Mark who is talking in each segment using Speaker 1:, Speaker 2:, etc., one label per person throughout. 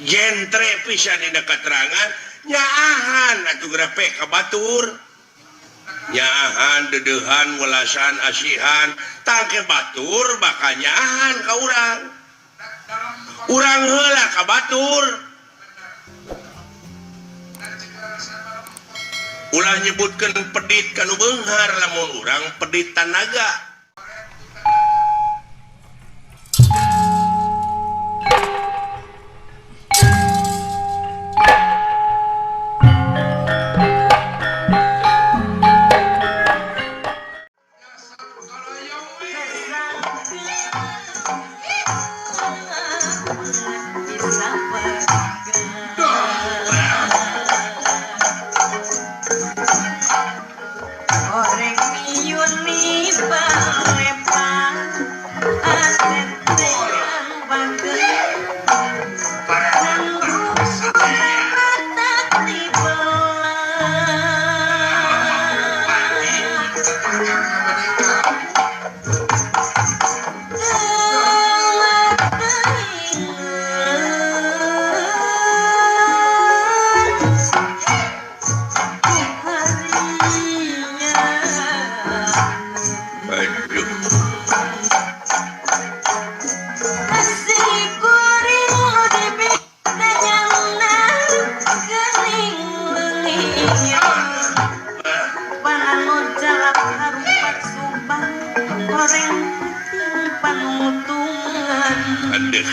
Speaker 1: Jentre pisan dina katerangan nyaahan atuh grapek ka batur. Nyaahan deudeuhan welasan asihan tangke batur bakal nyaahan ka urang. Urang heula ka batur. Ulah nyebutkeun pedit ka nu beunghar lamun urang pedit tanaga. Aduh.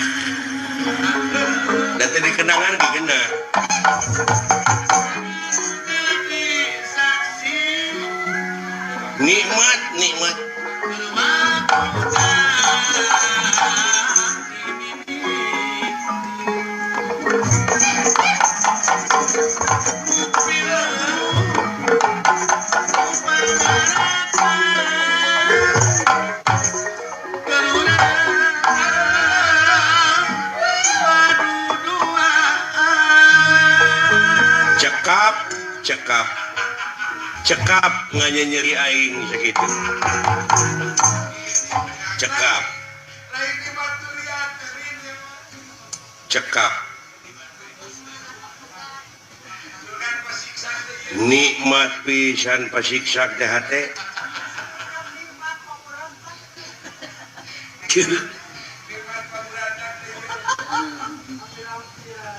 Speaker 1: Dati dikenangan dikena. Nikmat, nikmat. Cekap, cekap, cekap nganyeri aing sakitu. Cekap, cekap. Nikmat pisan pasiksa teh hate.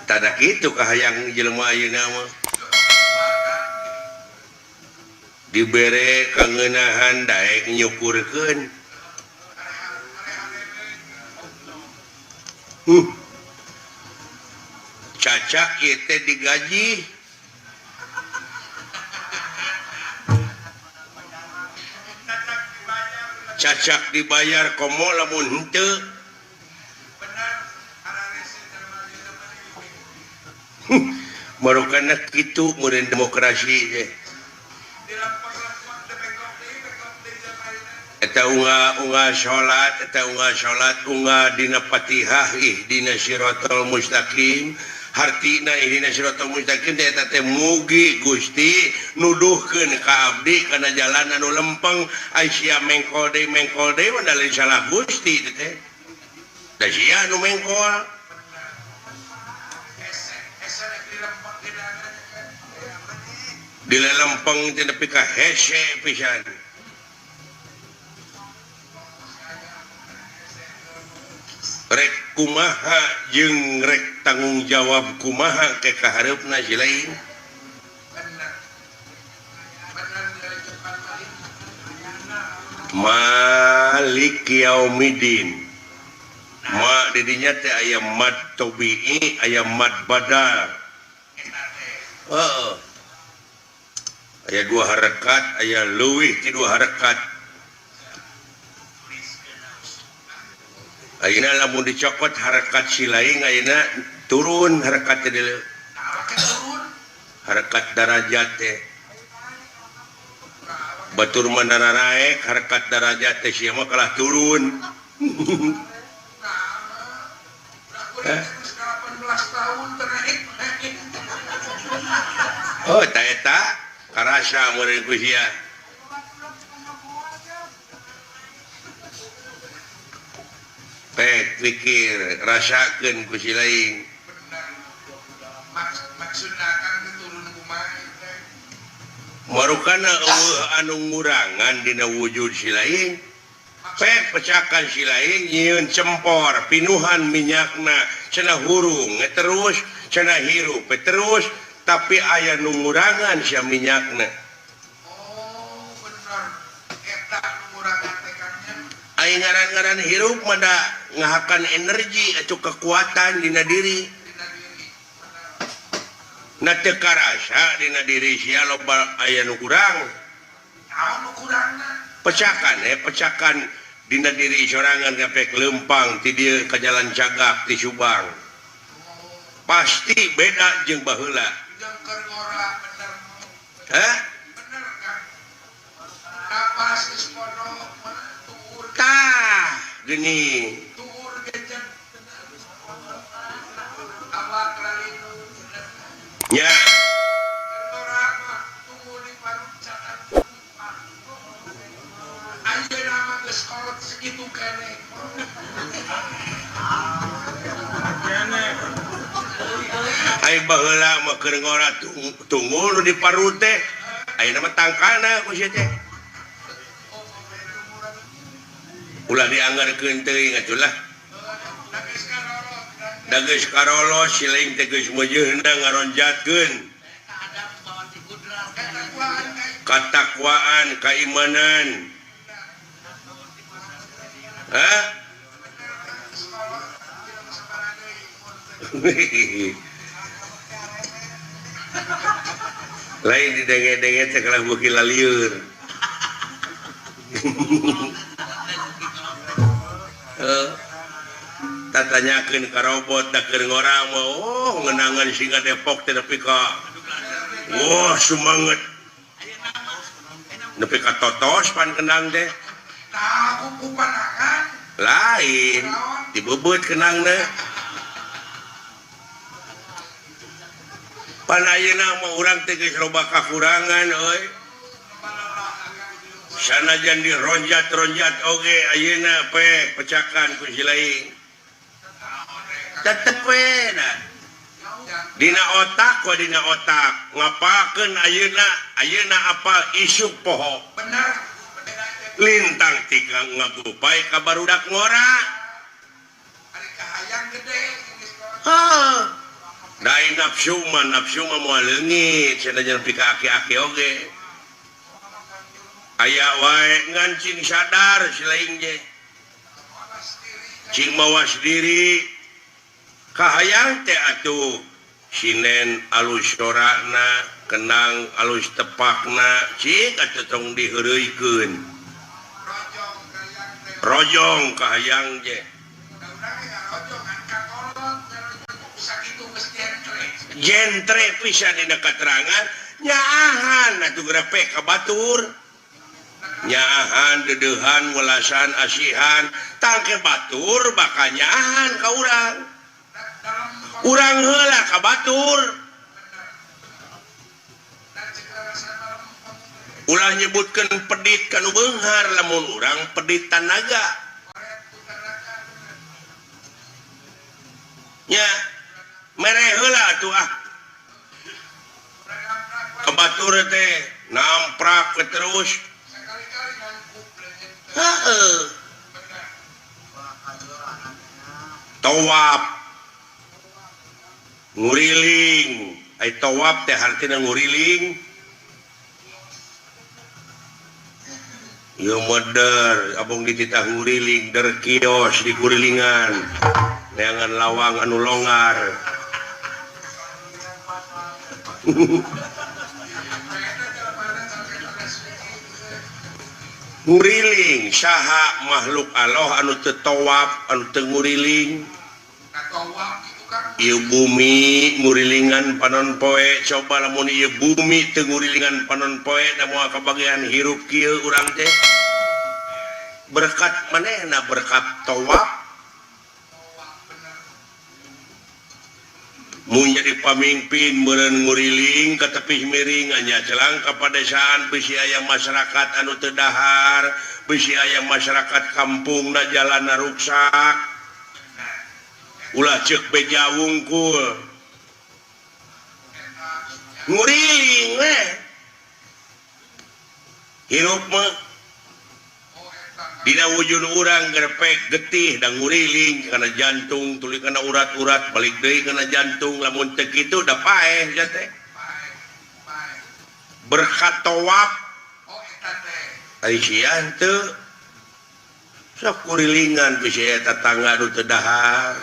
Speaker 1: Tada kitu kahayang jelema ayeuna mah. Dibere kangenahan daek nyukurkeun. Cacak ieu teh digaji. Cacak dibayar komo lamun henteu. Marukana kitu meureun demokrasi teh. Eta unga salat, eta unga salat, unga dina Fatihah ihdina siratal mustaqim. Hartina ihdina siratal mustaqim teh eta teh mugi Gusti nuduhkeun ka abdi kana jalan anu lempeng. Ai sia mengkol deui mah da lain salah Gusti teh. Da sia nu mengkol. Di lempeng teh nepi ka hese pisan. Rek kumaha jeung rek tanggung jawab kumaha ke kahareupna si lain. Malik yaumidin. Ma didinya teh aya mad tabi'i, aya mad badal. Heeh. Aya dua harakat, aya leuwih ti dua harakat. Ayeuna lamun dicokot harakat si lain ayeuna turun harakat teh deuleu. Harakat darajat teh. Batur mah naraek harakat darajat teh sia mah kalah turun. Oh, ta eta karasa meureun ku sia. Pek pikir rasakeun ku si lain.
Speaker 2: Maksudna akang teh turun kumaha teh?
Speaker 1: Marukana eueuh anu ngurangan dina wujud si lain. Pek pecakan si lain nyieun cempor pinuhan minyakna cenah hurung terus cenah hirup terus tapi aya nu ngurangan sia minyakna.
Speaker 2: Oh, bener. Eta nu ngurangan teh Kang nya.
Speaker 1: Ai ngaran-ngaran hirup mah da ngahakan energi atau kekuatan dina diri.
Speaker 2: Dina diri. Bener.
Speaker 1: Na teu karasa dina diri sia loba aya nu kurang.
Speaker 2: Naon nu kurangna?
Speaker 1: Pecakan pecakan dina diri sorangan ngapek lempang ti dieu ka Jalan Cagak ti Subang. Pasti beda jeung baheula.
Speaker 2: Jeung keur ngora bener.
Speaker 1: Hah?
Speaker 2: Bener Kang. Napas geus pondok mah tuur.
Speaker 1: Tah, geuning.
Speaker 2: Tuur gejen. Awak lalinu bener.
Speaker 1: Nya.
Speaker 2: Keur ngora mah tunggu di parut catat. Ayeuna mah geus kolot segitu keneh.
Speaker 1: Ai baheula mah keur ngora tunggul nu di parut teh. Ayeuna mah tangkalna ku sia teh. Ulah dianggarkeun teuing atuh lah. Da geus karolos si lain teh geus meujeuhna ngaronjatkeun. Katakwaan, keimanan. Hah? Lain didenge-denge teh kalah beuki lalieur. Tatanyakeun ka robot da keur ngora mah oh ngeunangan siga Depok teh nepi ka wah sumanget. Nepi ka totos pan kenang teh.
Speaker 2: Tah kuku panangan.
Speaker 1: Lain dibebeut kenangna. Pan ayeuna mah urang teh geus loba kakurangan euy. Sanajan dironjat-ronjat oge ayeuna pe pecakan ku si lain. Tetep we na. Dina otak we dina otak ngapakeun ayeuna ayeuna apal isuk poho.
Speaker 2: Bener.
Speaker 1: Lintang tiga ngagupai ka barudak ngora.
Speaker 2: Ari kahayang gede geus
Speaker 1: Heuh. Dai nafsu mah moal leungit sanajan pika aki-aki oge. Aya wae ngan cing sadar si lain ge. Cing mawas diri. Kahayang teh atuh sinen alus sorana kenang alus tepakna cik atuh tong diheureuykeun. Rojong kahayang ge. Jentre pisan dina katerangan nyaahan atuh grepek ka batur. Nyaahan dedeuhan welasan asihan tangke batur bakal nyaahan ka urang. Urang heula ka batur. Ulah nyebutkeun pedit ka nu beunghar lamun urang pedit tanaga. Nya mere heula atuh ah. Ka batur teh namprak we terus. Heeh. Tawaf nguriling, ai tawaf teh hartina nguriling. Ieu meder abong dititah nguriling der kios di kurilingan. Neangan lawang anu longgar. Nguriling saha makhluk Allah anu teu tawaf anu teu nguriling. Ieu bumi ngurilingan panon poe coba lamun ieu bumi teu ngurilingan panon poe da moal kabagian hirup kieu urang teh. Berkat manehna berkat tawaf. Mun jadi pamimpin meureun nguriling ka tepih miring anya celang ka padesaan bisi aya masyarakat anu teu dahar, bisi aya masyarakat kampungna jalanna ruksak. Ulah ceuk beja wungkul. Nguriling we. Hirup mah dina wujud urang gerpek getih da nguriling kana jantung tuluy kana urat-urat balik deui kana jantung lamun teu kitu da paeh sia teh. Berkat tawaf.
Speaker 2: Oh eta teh.
Speaker 1: Ai sia teu sok kurilingan bisi eta tangga nu teu dahar.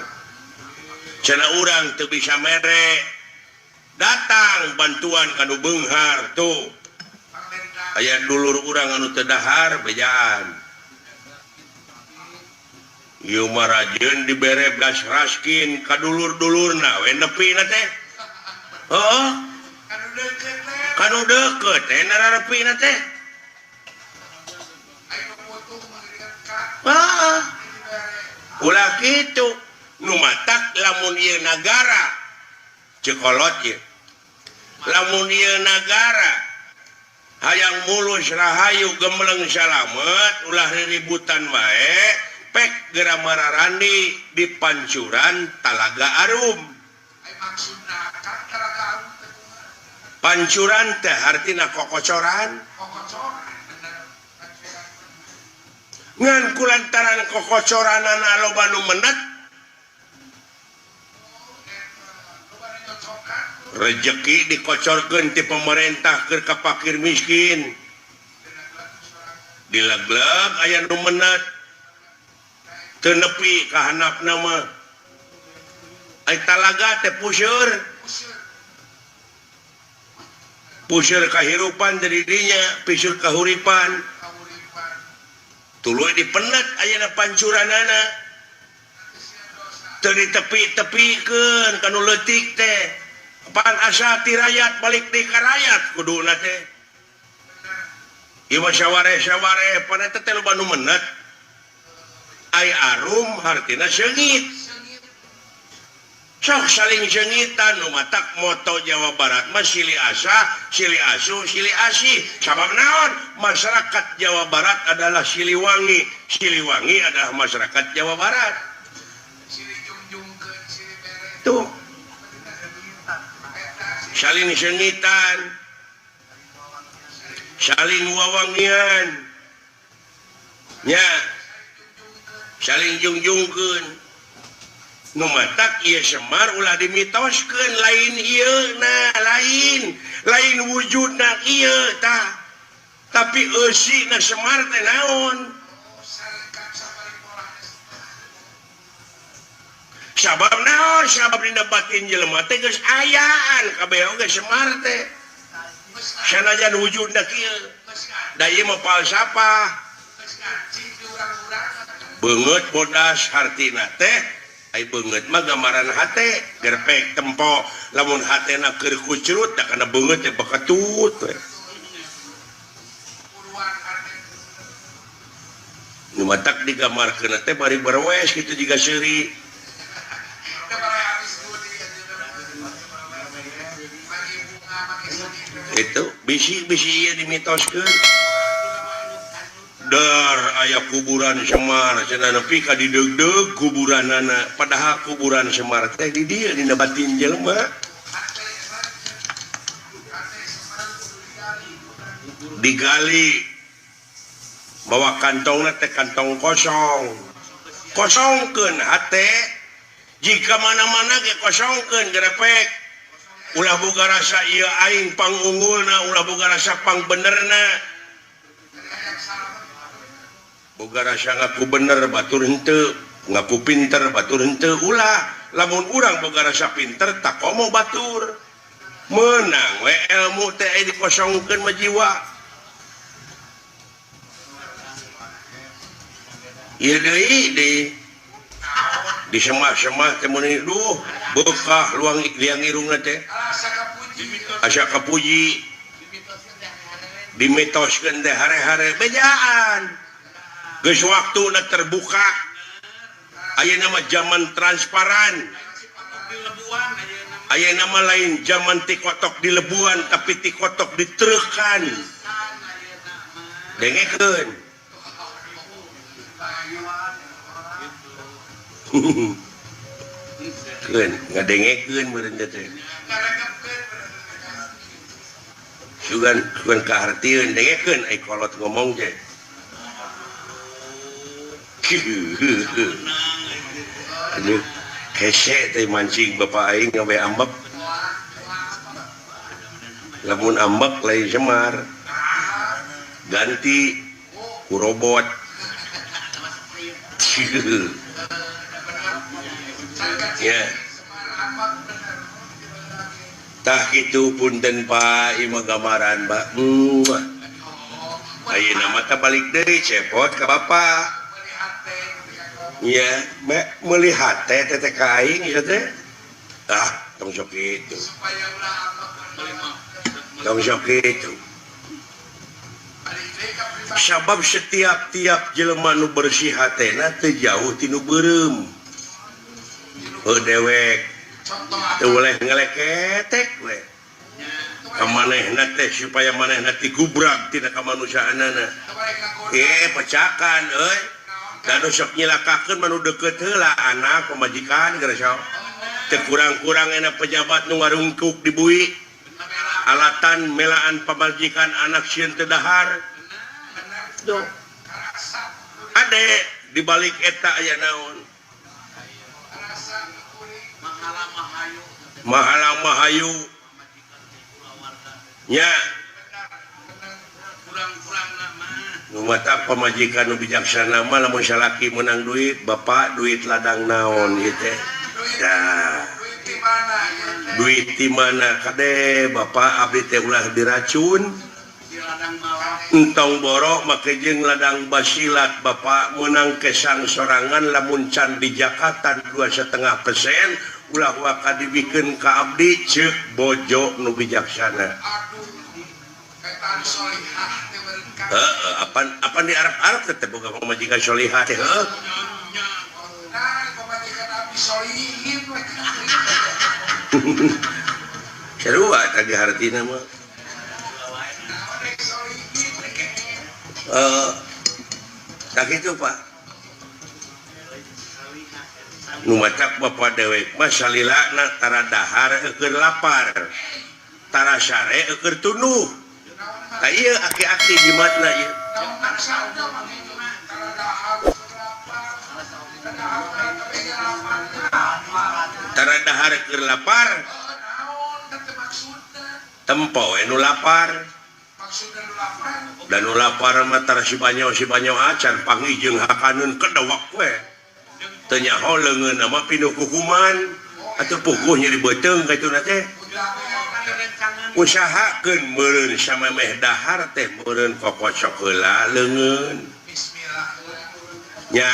Speaker 1: Cenah urang teu bisa mere. Datang bantuan ka nu beunghar tuh. Aya dulur urang anu teu dahar bejaan. Ieu mah rajeun dibere gas raskin ka dulur-dulurna we nepina teh. Heuh. Kanu deukeut teh nararepina teh. Heeh. Ulah kitu nu matak lamun ieu nagara ceuk kolot ieu. Lamun ieu nagara hayang mulus rahayu gemeleng salamet ulah riributan wae pek geura mararandi di pancuran Talaga Arum. Pancuran teh hartina kokocoran. Ngan kulantaran kokocoranana loba nu menet rejeki dikocorkeun ti pemerintah keur ka fakir miskin. Dilegleg aya nu menet teu nepi ka handapna mah. Ai talaga teh puseur. Puseur kahirupan dari dinya, piseur kahuripan. Tuluy dipenet ayeuna pancuranana. Teu ditepi-tepikeun ka nu leutik teh. Pan asa ti rakyat balik deui ka rakyat kuduna teh. Ieu mah saware-saware pan eta teh loba nu menet. Ai arum hartina seungit. Sok saling seungitan nu matak moto Jawa Barat mah silih asah, silih asuh, silih asih. Sabab naon? Masyarakat Jawa Barat adalah Siliwangi. Siliwangi adalah masyarakat Jawa Barat. Tuh. Saling seungitan. Saling wawangian. Nya. Saling jungjungkeun. Nu matak ieu Semar ulah dimitoskeun lain ieu na lain lain wujudna ieu tah tapi eusina Semar teh naon sabab naon sabab dina batin jelema teh geus ayaan kabeh oge Semar teh sanajan wujudna kieu da ieu mah falsafah beungeut bodas hartina teh ai beungeut mah gambaran hate gerpek tempo lamun hatena keur kucrut da kana beungeut teh bakatut we nu matak digambarkeun teh bari berwes kitu jiga seuri itu bisi-bisi ieu dimitoskeun dar aya kuburan Semar cenah nepi ka dideugdeug kuburanana padahal kuburan Semar teh di dieu dina batin jelema digali bawa kantongna teh kantong kosong kosongkeun hate jika mana-mana ge kosongkeun gerepek ulah boga rasa ieu aing pangunggulna ulah boga rasa pangbenerna boga rasa ngaku bener batur henteu ngaku pinter batur henteu ulah lamun urang boga rasa pinter tak komo batur menang we ilmu teh aya dikosongkeun mah jiwa ieu deui di semah-semah teh mun duh beukah luang liang irungna teh asa kapuji dimitoskeun teh hare-hare bejaan geus waktuna terbuka ayeuna mah zaman transparan ayeuna mah lain zaman tikotok di lebuan tapi tikotok ditrekan dengekeun keun ngadengekeun meureun teh. Sugan sugan kahartieun dengekeun ai kolot ngomong teh. Aduh, hese teh mancing bapak aing ngawe ambek. Lamun ambek lain Semar. Ganti ku robot. Ya. Tah kitu punten Pak, ieu mah gambaran Pak. Ayeuna mah tah balik deui cepot ka bapak. Iya, melihat teh teh ka aing ieu teh. Ah, tong sok kitu. Tong sok kitu. Sabab setiap tiap jelema nu bersih hatena teu jauh ti nu beureum. Heuh dewek. Teu boleh ngeleketek we. Ka manehna teh supaya manehna tigubrak tina kamanusiaanana. Pecakan euy. Dan sok nyilakakeun mah nu deukeut heula anak pamajikan geura sok. Teu kurang-kurang enak pejabat nu ngarungkuk di bui. Alatan melaan pamajikan anak sieun teu dahar. Duh. Ade di balik eta aya naon? Mahala mahayu. Nya. Nu mata pamajikan nu bijaksana mah lamun salaki meunang duit, bapak duit ladang naon ieu teh. Tah. Duit di mana kade bapak abdi teh ulah diracun. Entong borok make jeung ladang basilat bapak meunang kesang sorangan lamun can di Jakarta 2,5% ulah waka dibikeun ka abdi ceuk bojo nu bijaksana. Heeh, apan di Arab-Arab teh boga pamajikan sholihah teh heuh. Sarua tadi hartina mah. Tak kitu Pak. Nu matak bapa dewek mah salilana tara dahar eueur lapar. Tara sare eueur tunduh. Tah ieu aki-aki jimatna ieu. Tara dahar keur lapar. Tempo we nu lapar. Dan nu lapar mah tara si banyo acan panggih jeung hakaneun kedewek we. Teu nyaho leungeunna mah pinuh kukuman atuh puguh nyeri beuteung kitu na teh. Usahakeun meureun samemeh dahar teh meureun kokocok heula leungeun. Nya.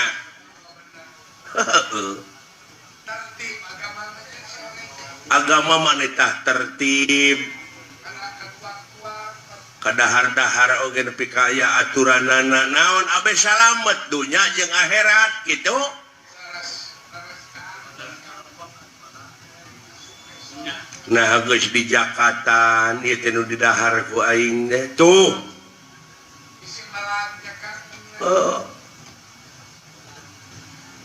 Speaker 1: Agama maneh tah tertib. Kadahar-dahar oge nepi ka aya aturanana naon abe salamet dunya jeung akhirat kitu. Nah geus di Jakarta ieu teh nu didahar ku aing teh tuh. Oh.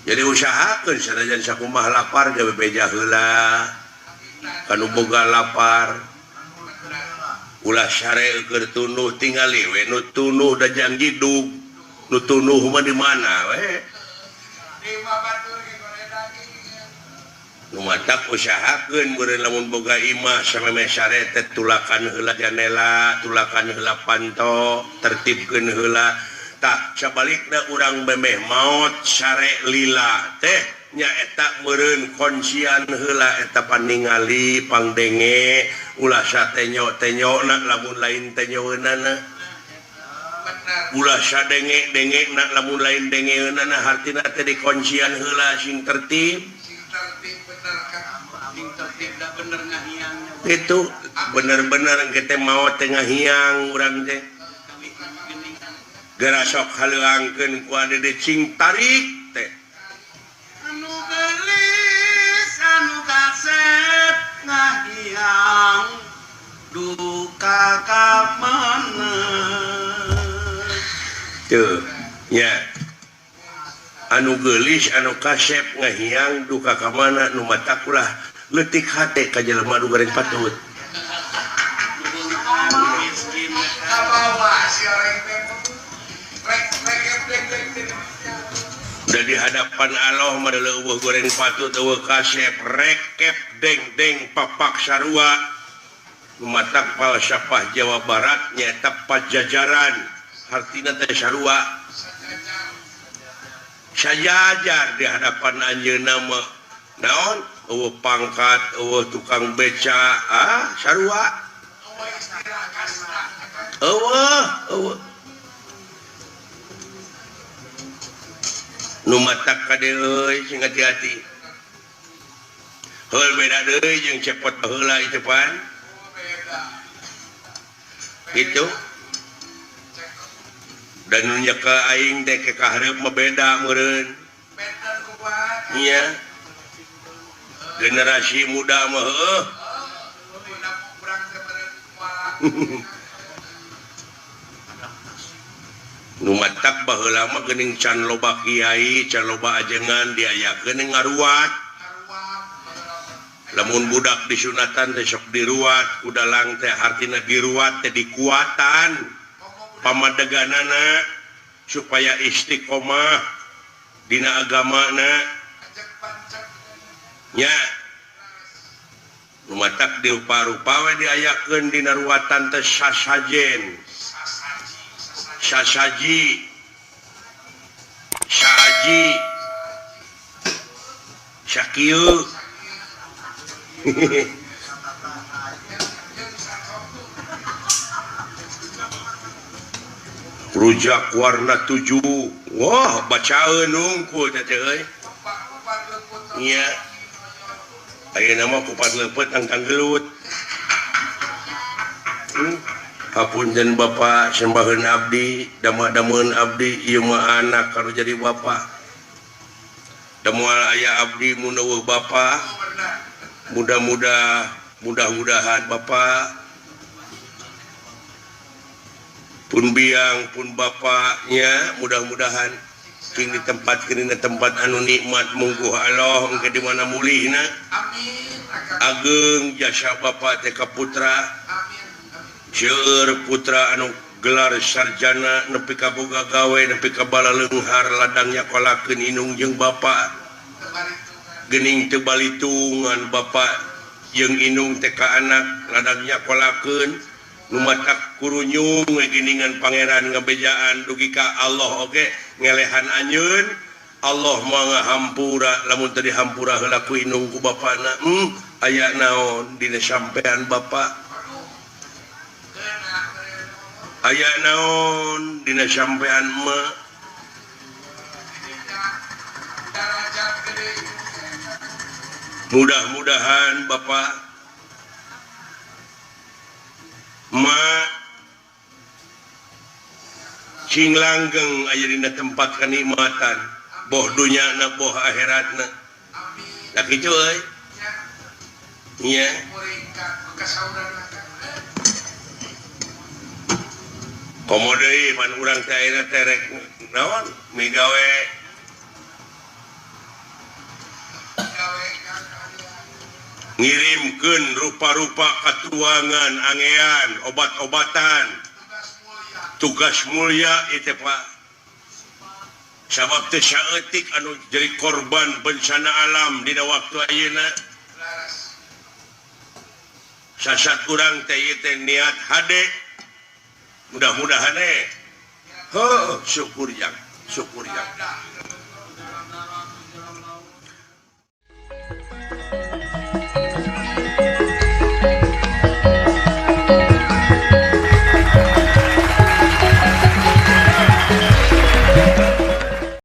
Speaker 1: Jadi usahakeun sanajan sakumaha lapar ge bebeja heula. Kanu boga lapar ulah sare keur tunduh tingali we nu tunduh da jang jidug nu tunduh mah di mana we. Nu matak usahakeun meureun lamun boga imah samemeh sare teh tulakan heula janela, tulakan heula panto, tertibkeun heula. Tah sabalikna urang memeh maot sare lila teh nyaeta meureun kuncian heula eta paningali pangdenge ulah satenyo-tenyona lamun lain tenyoeunana. Ulah sadenge-dengena lamun lain dengeunana hartina teh dikuncian heula sing tertib. Itu bener-bener kita mau tengah hiang urang teh. Geura sok haleuangkeun ku ade cing tarik teh.
Speaker 2: Anu geulis anu kasep ngahiang duka ka mana.
Speaker 1: Tuh nya. Anu geulis anu kasep ngahiang duka ka mana nu matak ulah leutik hate ka jelema nu goreng patut. Da di hadapan Allah mah leuweuh goreng patut eueuh kasep rekep deng-deng papak sarua. Matak falsafah Jawa Barat nyaeta pajajaran hartina teh sarua. Sajajar di hadapan anjeunna mah naon eueuh pangkat eueuh tukang beca ah sarua. Eueuh eueuh nu matak kade euy sing hati-hati. Heul beda deui jeung cepot baheula ieu pan. Gitu. Dan nu nyekel aing teh ke kahareup mah beda meureun. Iya. Generasi muda mah heuh. Nu matak baheula mah geuning can loba kiai, can loba ajengan diayakeun ngaruat. Lamun budak disunatan teh sok diruat, kudalang teh hartina diruat teh dikuatan pamadeganana supaya istiqomah dina agamana. Nya. Nu matak dirupa-rupa we diayakeun dina ruatan teh sasajen. Sasaji saji sakieu rujak warna 7 wah bacaeun hungkul teh euy nya ayeuna mah kupat leupeut angkang gelut. Hapunten Bapak sembaheun abdi dama-dameun abdi ieu mah anak kalau jadi bapak da moal aya abdi mun eueuh bapak mudah-mudah mudah-mudahan bapak pun biang pun bapaknya mudah-mudahan sing ditempatkeun dina tempat anu nikmat mungguh Allah engke di mana mulihna
Speaker 2: amin
Speaker 1: ageng jasa bapak teh ka putra
Speaker 2: amin.
Speaker 1: Seueur putra anu gelar sarjana nepi ka boga gawe nepi ka balaleunghar ladang nyakolakeun indung jeung bapa geuning teu balitungan bapa jeung indung teh ka anak ladang nyakolakeun nu matak kurunyung we geuningan pangeran ngabejaan dugi ka Allah oge ngelehan anjeun Allah mah ngahampura lamun teu dihampura heula ku indung ku bapana aya naon dina sampean bapa aya naon dina sampean mah mudah-mudahan bapak ma cing langgeng aya dina tempat kenikmatan boh dunyana boh akhiratna da kitu euy nya komo deui pan urang teh ayeuna teh rek naon migawe ngirimkeun rupa-rupa katuangan angean obat-obatan tugas mulia ieu teh Pak sabab teh saeutik anu jadi korban bencana alam dina waktu ayeuna sasat urang teh ieu teh niat hade mudah-mudahan heuh syukur jang syukur jang